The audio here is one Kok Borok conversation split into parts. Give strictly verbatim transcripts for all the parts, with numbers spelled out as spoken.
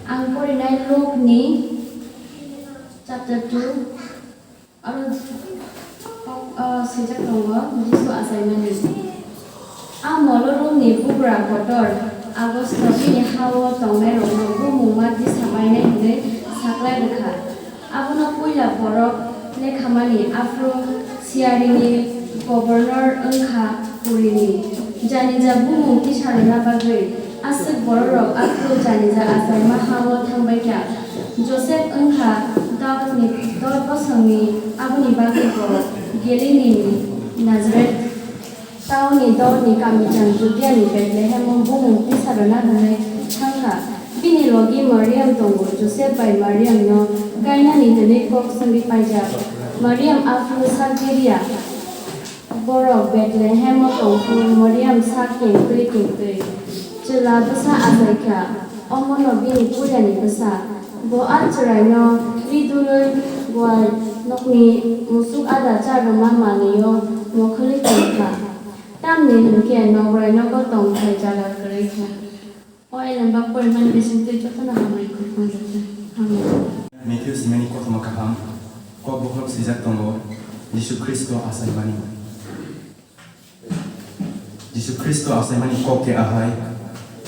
Ang porinai Luk ni chapter two, oro, o, swijak tongo, Jisu achaimani. A molo Romni bugra kotor Augusto bini ha-o tongnairokno bumung ma tisa bainai hwnwi saklai rwkha. Abono puila borok lekhamani aphuru Siarini governor wng kha purini. Janija bumung tisa rwna bagwi aswk bororok aphuru janija achaima ha-o thang bai kha. Joseph wng kha Daudni dor bosongni, aboni bagwi bo Galilini Nazareth Tauni dorni kamichang Judiani Bethlehemo bumung tisa rwna hwnwi thang kha. Bini logi Mariam tongo, Josep bai Mariamno kainani hwnwi kok swngwi paijak. Mariam aphuru sak diriya borok Bethlehemo tongphuru Mariam sak kengtwi kengtwi chwla bwsa achai kha. Omono bini puilani bwsa. Bo a chwraino ri dulwi buai nokni musuk ada cha rwma manwi-o mokhorwi tong kha. Tamni hwn khe nograi nogo tongthai jaga kwrwi kha. O elembak porimani bisingtwi jotono hamari kuk manjakha. Amen. Matthew simani kothoma kaham, kok bokhorok swijak tongo, Jisu Khristo achaimani. Jisu Khristo achaimani kok khe ahai,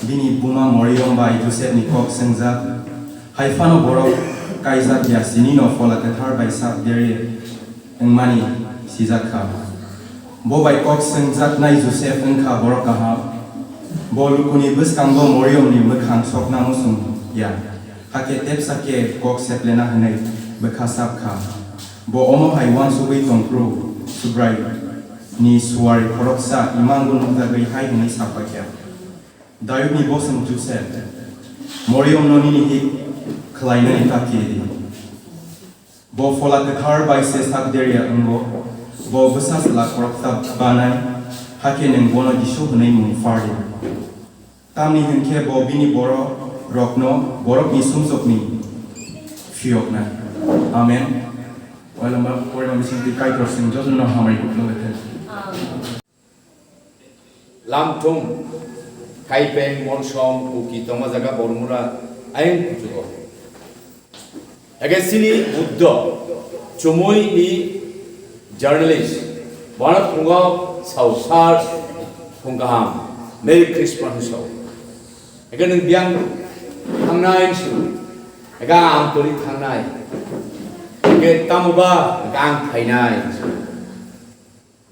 bini buma Moriom bai Josepni kok swngjak, hai phano borok kaijak ya sinino Phola Kwthar bai sak derya wngmani sijak kha. Bo bai kok swngjaknai Josep wng kha borok kaham, bo lukuni bwskango Moriomni mwkhang sokna muchung ya, hakhe tepsa khe kok seplena hwnwi bwkha sap kha. Bo omo hai uansugwi tong phuru Subrai ni suari khoroksa imangno nukjagwi hai hwnwi sa phaikha, Dayudni bosong Josep, Moriomno nini hik khlainani ta kiri di. Bo Phola Kwthar bai se sak derya wngo, bo bwsa chwla khoroksa banai, hakhe nwng bono Jisu hwnwi mung phar di. Tamni hwn khe bo bini bororokno borokni sumsokni phiyoknai. Amen. Uailamba porima bisingtwi Kaitor chwng jotono hamari kuk nugwi thai. Lamthung, Thaipeng, Monsom, Kuki tongma jaga Bormura ayang kuchugo. Ege sini Buddho, chumui ni journalist, bono thungo sausar thung kaham, Merry Christmas sao. Ege nung biang thangnai su, ege ang tori thangnai, ege tamuba ege ang phainai su.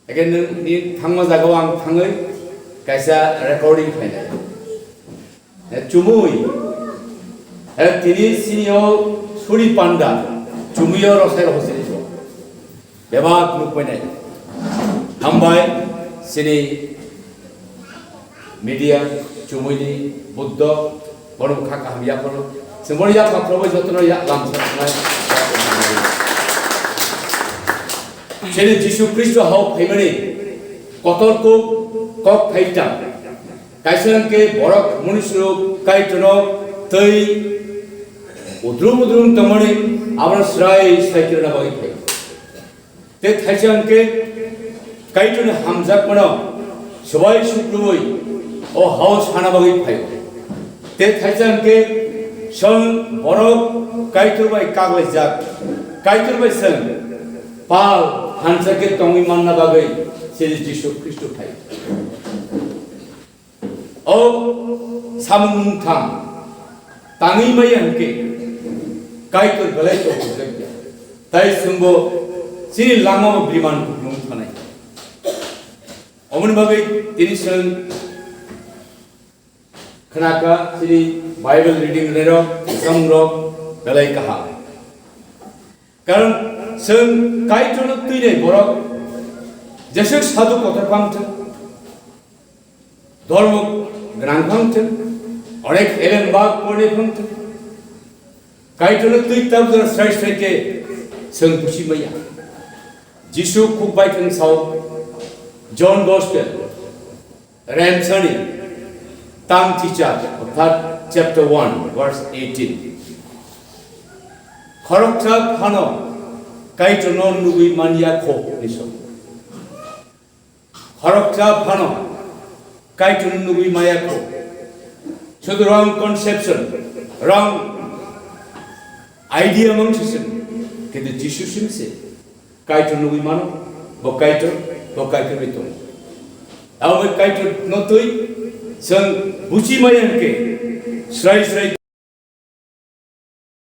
Ege nwng ni thangma jagao ang thangwi kaisa recording khainai. Eh, chumui. Eh, tini sini o suri panda. Chumui o rosai rosai sini so. Bebak nuk painai. Hambai sini media chumui ni Buddho. Bono kha kaham yaphano. Chwng bono yapha khorokbai jotono ya lamsa thangnai. Chini Jisu Khristo hao phaimani kotor kok, kok phaita. Kaisa hwnkhe borok munisuru Kaitorno tei udrum udrum tongmani abono srai srai kirana bagwi phai. Tei thaisa hwnkhe Kaitorni hamjakmano swbai suklubui o hao sana bagwi phaio. Tei thaisa hwnkhe chwng borok Kaitor bai kaglaijak, Kaitor bai chwng pal thansa khe tongwi manna bagwi chini Jisu Khristo phaio. O samung mungtham tangwi maya hwnkhe Kaitor belai kok hwnjakya. Tai chwngbo chini langmao biriman kuplung thanai. Omoni bagwi tini chwng khnakha chini Bible reading rerok, samrok belai kaham. Karon chwng Kaitorno twinai borok jeswk sadhu kotor phang thwng, dhormo gwnang phang thwng, onek elem bak pornai phang thwng, Kaitorno twi tabjak srai srai khe chwng buchi maya. Jisu khuk bai thwng sao, John Gospel, Remsani, tang chicha, orthat chapter one, verse eighteen. Khoroksa phano Kaitorno nugwi manya kho, hinwi sao. Khoroksa phano Kaitorno nugwi maya kho. Sudu wrong conception, wrong idea mang sisem. Kintu Jisu sim se Kaitor nugwi mano, bo Kaitor, bo Kaitor bai tongo. Abo bai Kaitor no twi chwng buchi maya hwnkhe srai srai